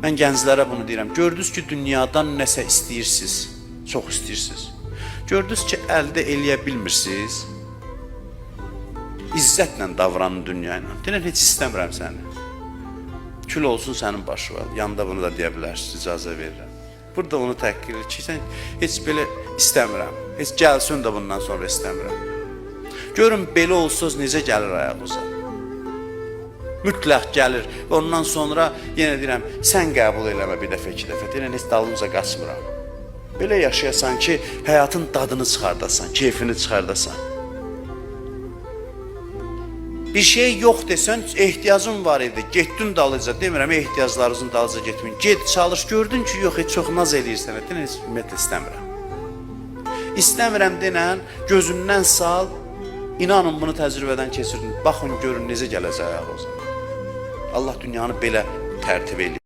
Mən gənclərə bunu deyirəm. Gördünüz ki, dünyadan nəsə istəyirsiniz, çox istəyirsiniz. Gördünüz ki, əldə eləyə bilmirsiniz. İzzətlə davranın dünya ilə. Denən heç istəmirəm səni. Kül olsun sənin başına. Yanda bunu da deyə bilərsiniz, icazə verirəm. Burada onu təhqir edir ki, sən heç belə istəmirəm. Heç gəlsin də bundan sonra istəmirəm. Görün belə olsaz necə gəlir ayağınıza. Mütləq gəlir və ondan sonra yenə deyirəm, sən qəbul eləmə bir dəfə, iki dəfə. Deyirəm, heç dalınca qaçmıram. Belə yaşayasan ki, həyatın dadını çıxardasan, keyfini çıxardasan. Bir şey yox desən, ehtiyacın var idi. Getdin dalınca, demirəm ehtiyaclarınızın dalınca getməyin. Get, çalış, gördün ki, yox, heç çox naz eləyirsən. Denən, heç ümumiyyətlə istəmirəm. İstəmirəm denən, gözündən sal. İnanın bunu təcrübədən keçirdim. Baxın görün necə gələcək ayağınıza. Allah dünyanı belə tərtib eləyir.